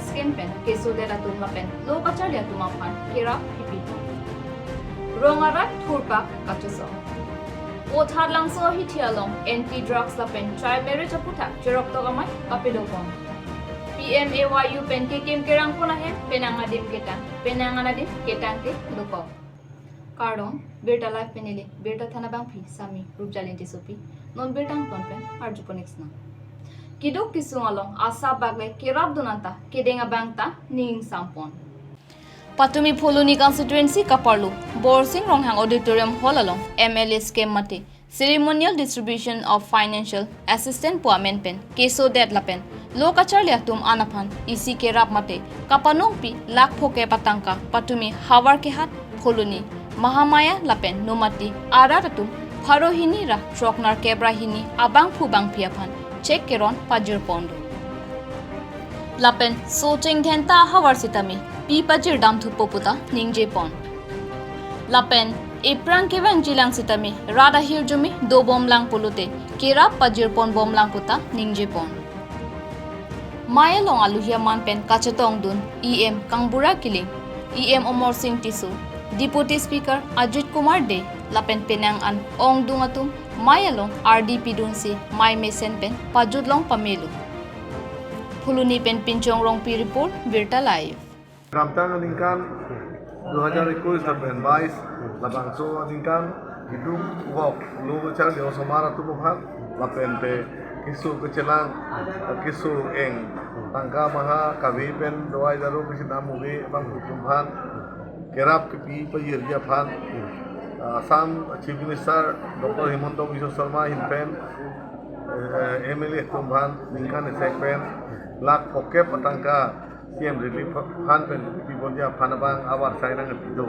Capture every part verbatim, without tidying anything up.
Scheme pen keso det atum lapen lo kacharli atum aphan kerap pipi. Rong arat thurpak kachesong. Vothatlangso ahithi along anti drugs lapen child marriage aputhak cheroktok amei kapidopon. P M A Y U pen kekim kerangpon ahem penang adim ketang, penang anadim ketangte dokok. Kardom, Birta Live pen neli, Birta Thana Bangphi, Sami, Rupjali Tissopi, non birta angton pen arjupon ik nang. Keduk kesung along asap bak le kerapdun anta kedeng abang ta ning ingsampon. Patumi Phuloni constituency kaparlo Borsing Ronghang Auditorium Hall along M L A scheme mate Ceremonial Distribution of Financial Assistance pu amen pen keso det lapen lo kacharli atum an aphan isi kerap mate kapanongpi lakh phokep atangka patumi Havar Kehat, Phuloni, Mahamaya lapen Nomati arat atum pharo hini ra throk nerkep ra hini abangphu bangphi aphan cheque keron pajirpon do. Lapen socheng thenta ahavar sitame pi pajir dam thupo puta ningjepon. Lapen ephrang kevangjilang sitame rat ahirjume dobomlang pulote kerap pajirponbomlang puta ningjepon. Mei along aluhi aman pen kachetongdun E M Kangbura Killing, E M Amarsing Tisso, Deputy Speaker Ajit Kumar Dey lapen penang an ongdung atum mei along ardi pidunsi mei mesen pen pajutlong pamelo. Phuloni pen Pinchong Rongpi report, Birta Live. Kedamtang aningkan dua hajar ekuis lapen bais labangso aningkan keduk vok lo kacharli osomar atum aphan lapen te keso kechelang, keso eng, tangka maha kave pen dawai daru kesinam ave abangphu atum aphan kerap kepi pajirji aphan, Assam Chief Minister Doctor Himanta Biswa Sarma ahin pen, eh, M L A atum aphan ningkan isi pen lakh phokep atangka C M Relief Fund pen piponji aphan abang avarsai nangpido.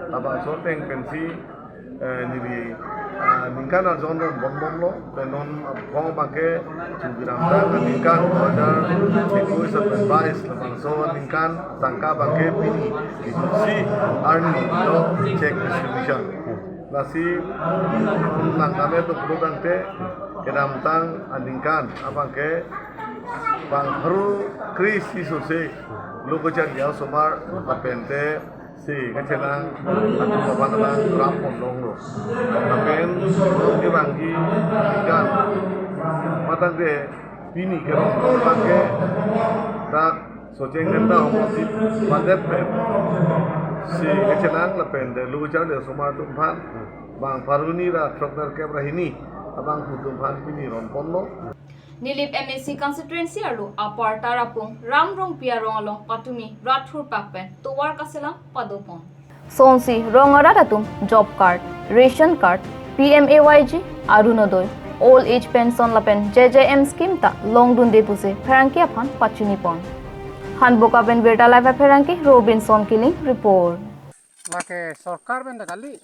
Labangso ateng pensi, eh, neli, ah, ningkan arjon ron bonbomlo, pen non abang abangke kedamtang aningkan dua hajar ekuis lapen bais labangso aningkan tangka abangke pini kejuksi arni lo cheque distribution. Lasi nang kami to pulo tangte kedamtang aningkan abangke bang pharo kre-isi sose lo kacharli osomar lapen te si kachelang atum aphan abang rapponlonglo. Lapen non kevangji aningkan matangte pini kerong abangke dak socheng thenta ahormu si padet pen si kachelang lapen te lo kacharli osomar atum aphan bang pharo hini ra throk nerkep ra hini abangphu atum aphan pini ronponlo. Nilip M A C constituency arlo apar Tarapung Ram Rongpi arong along patumi rat thurpak pen tovar kaselam padopon. Sonsi rong arat atum job card, ration card, P M A Y G, Arunodoi, old age pension lapen J J M scheme ta longdunde pusi pherangke aphan pachinipon. Hanboka pen Birta Live apherangke Robinson Killing report. Lake sorkar pen ta kali,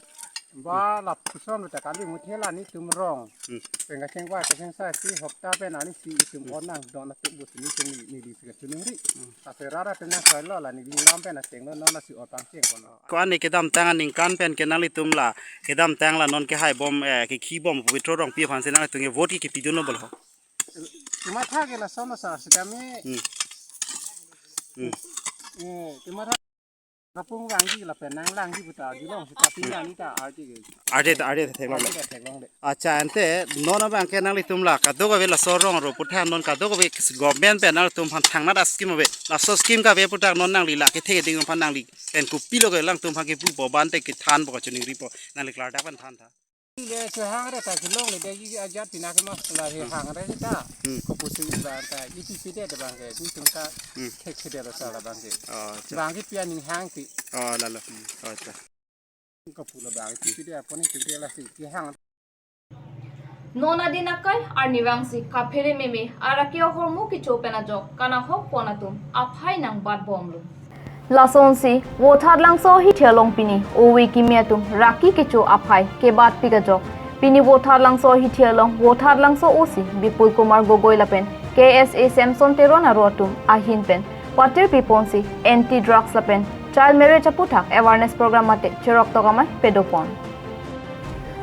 ba lapuson pen ta kali, muthe la netum rong. Hmm. Pen kacheng ba kacheng sa si hokta pen ani si itum Hmm. Onang don atum bus ni tum ni di si kachunung ri. Hmm. Ase rara pen na sai lo la ni lam pen ateng lo non si otang cheng kono. Ko ani kedamtang aningkan pen ke nanglitum la, kedamtang la non kehai bom, eh, kekhi bom Pabitra Rongpi aphan si nanglitum ke vote ke kepidunlo bolo. Kematha ke lason sa sitame. Hmm. Hmm. Eh, kematha. Kapung vangji lapen nanglangji puta arjulong sita pini ani ta arti ke. Arti ta, arti ta theklong le. Arti ta theklong le. Accha, ante non abangke nanglitum la kadokave laso rong aro aputhak non kadokave government pen nanglitum aphan thangnat a-scheme ave. Laso scheme kave aputhak non nangli la kethe keding aphan nangli pen kopilo ke alangtum aphan kepupo, bante kethanpo, kachiningripo, nangli klardak pen thantha. Le chehang re ta kelong le de ji ajat pina ke mas la he Hmm. Hang re ta. Hmm. Kopusi bang ta iti pide de bangke ni tum ka Hmm. Thek side lo sa la bangke. Oh, accha. Bangke pi aning hangpi. Oh, lalo. Hmm. Oh, accha. Kopu la bangke pide aponi pide la si kehang. Non adin akai arnivang si kaphere meme arake ahormu kecho pen ajok kanahokpon atum aphai nangbatbomlo. Lasonsi Vothatlangso ahithi along pini ove kimi atum raki kecho aphai kebatpik ajok pini Vothatlangso ahithi along Vothatlangso O C Bipul Kumar Gogoi lapen K S A Samson Teron aro atum ahin pen patirpiponsi anti drugs lapen child marriage aputhak awareness program mate cheroktok amei pedopon.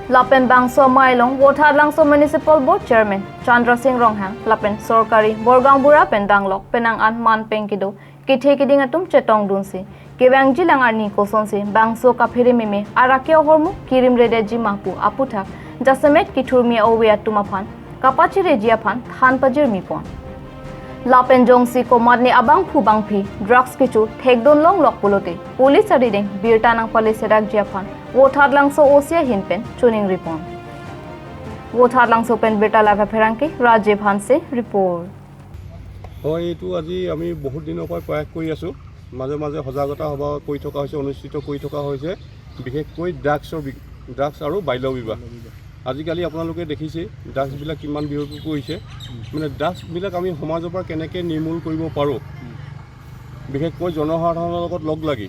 Lapen bangso amei along Vothatlangso Municipal Board Chairman Chandra Singh Ronghang lapen sorkari borgaonbura pen danglok penang an man pen kedo Kethe keding atum chetongdunsi kevangjilang arni kosonsi bangso kaphere meme arake ahormu kirimredetji ma pu aputhak jasemet kethurmi a-ove atum aphan kapachireji aphan than pajirmi pon. Lapen jongsi komatne abangphu bangphi drugs kecho thekdun longlok pulote police arideng birta nangpalesedakji aphan Vothatlangso O C ahin pen choningri pon. Vothatlangso pen birta live apherangke Rajiv Hanse report. হয়, এইটো আজি আমি বহুত দিনৰ পৰা প্ৰয়াস কৰি আছোঁ। মাজে মাজে সজাগতা সভা কৰি থকা হৈছে, অনুষ্ঠিত কৰি থকা হৈছে, বিশেষকৈ ড্ৰাগছৰ বি- ড্ৰাগছ আৰু বাল্য বিবাহ। আজিকালি আপোনালোকে দেখিছে ড্ৰাগছবিলাক কিমান বিয়পি পৰিছে। মানে ড্ৰাগছবিলাক আমি সমাজৰ পৰা কেনেকৈ নিৰ্মূল কৰিব পাৰোঁ, বিশেষকৈ জনসাধাৰণৰ লগত লগ লাগি,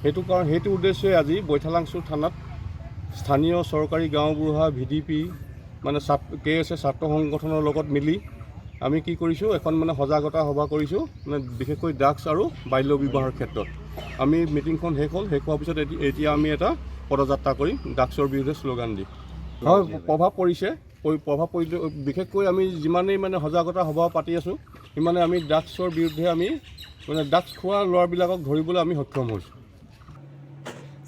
সেইটো কাৰণ সেইটো উদ্দেশ্যে আজি বৈঠালাংচু থানাত স্থানীয় চৰকাৰী গাঁওবুঢ়া, ভি ডি পি, মানে ছাত- কে এছ এ ছাত্ৰ সংগঠনৰ লগত মিলি আমি কি কৰিছোঁ, এখন মানে সজাগতা সভা কৰিছোঁ, মানে বিশেষকৈ ড্ৰাগছ আৰু বাল্য বিবাহৰ ক্ষেত্ৰত। আমি মিটিংখন শেষ হ'ল, শেষ হোৱাৰ পিছত এতি- এতিয়া আমি এটা পদযাত্ৰা কৰিম ড্ৰাগছৰ বিৰুদ্ধে শ্লোগান দি। হয়, প্ৰভাৱ পৰিছে, পৰি- প্ৰভাৱ পৰিলে বিশেষকৈ আমি যিমানেই মানে সজাগতা সভা পাতি আছোঁ, সিমানে আমি ড্ৰাগছৰ বিৰুদ্ধে আমি মানে ড্ৰাগছ খোৱা ল'ৰাবিলাকক ধৰিবলৈ আমি সক্ষম হৈছোঁ।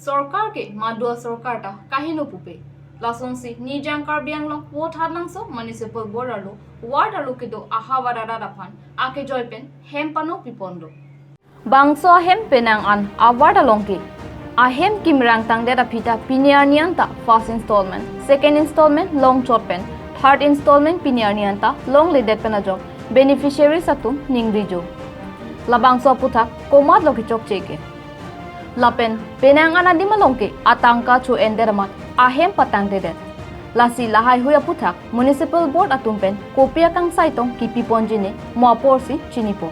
Sorkar ke madua sorkar ta kaheno pupe. Lasonsi Nijang Karbi Anglong Vothatlangso Municipal Board arlo ward arlo kedo ahavar arat aphan akejoi pen hem pano pipondo. Bangso ahem penang an award along ke ahem kimrang tangdet aphi ta pini arni anta first installment, second installment longchot pen third installment pini arni anta longledet pen ajok beneficiaries atum ningri jo. Labangso aputhak komatlo kechokche ke. Lapen penang an adim along ke atangka cho-endet amat ahem patangtedet. Lasi lahaihui aputhak Municipal Board atum pen kopi akangsai tong kipi ponji ne mo aporsi chinipo.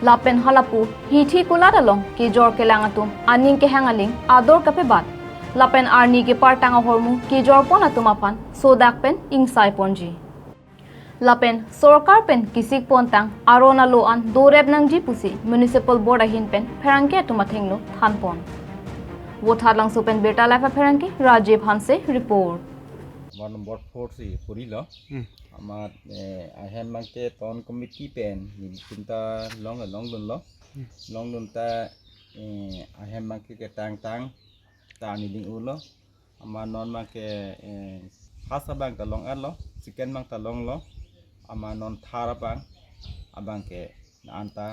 Lapen halapu hithi kulat along kejor kelang atum aning kehang aling ador kapebat. Lapen arni kepartang ahormu kejor pon atum aphan sodak pen ingsai ponji. Lapen sorkar pen kisik pontang aron alo an dorep nangji pusi Municipal Board ahin pen pherangke atum athengno than pon. Vothatlangso pen birta live apherangke Rajiv Hanse report. Ward number four si purilo. Hmm. Amat eh, ahem mangke town committee pen nelitum ta long longdunlo. Hmm. Longdun ta eh, ahem mangke ketang tang ta niding ulo. Ama non abangke eh, first abang ta long-etlo, second abang ta longlo, ama non third abang, abangke na anta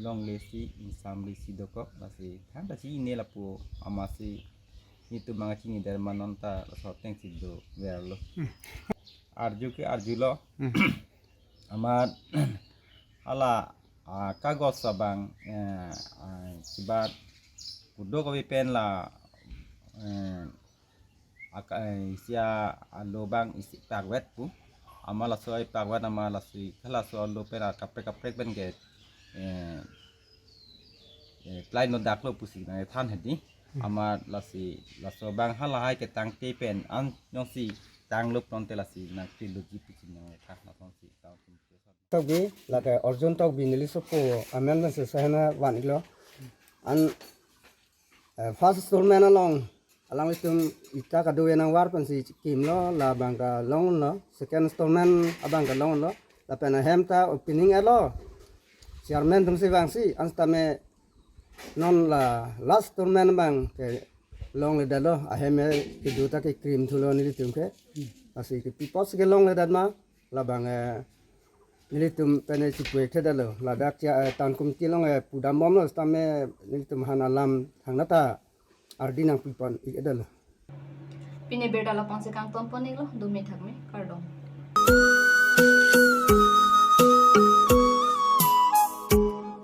longlesi ingsamlesi dokok, lasi than ta si ne lapu ama si nitu mangachini der ma non ta laso ateng si doverlo. Arju ke arjulo. Ama hala ah, kagos abang eh, ah, sibat kudo kawi pen la eh, aka eh, isi alo abang isi pakvet pu. Ama laso ai pakvet ama lasi kalaso alo pen kaprek kaprek pen ke eh, eh, plain lo daklo pusi nangthan hedi. Ama lasi laso abang halahai ketangte pen an jongsi tanglo pronte lasi nangtiloji pusi nangthan lason si tang. Tokbi, lake Arjun Tokbi neli sopo amen pensi sehena van-iklo. An eh, first installment along alanglitum ita kado enang war pensi kimlo, labang ta longlo, second installment abang ta longlo, lapen ahem ta opening elo, chairman atumsi vangsi, an sitame non la last installment abang ke longledetlo, ahem kedo ta kekrim thulo nelitum ke, lasi ke pipos ke longledet ma, labang eh, nelitum pen chiputhedetlo, ladak cha eh, town committee along eh, pudam bomlo sitame nelitum han alam thangnat ta ardi nangpi pon-ikdetlo. Pini birta lapu-an si kangton pon-iklo, dumi thakme, kardom.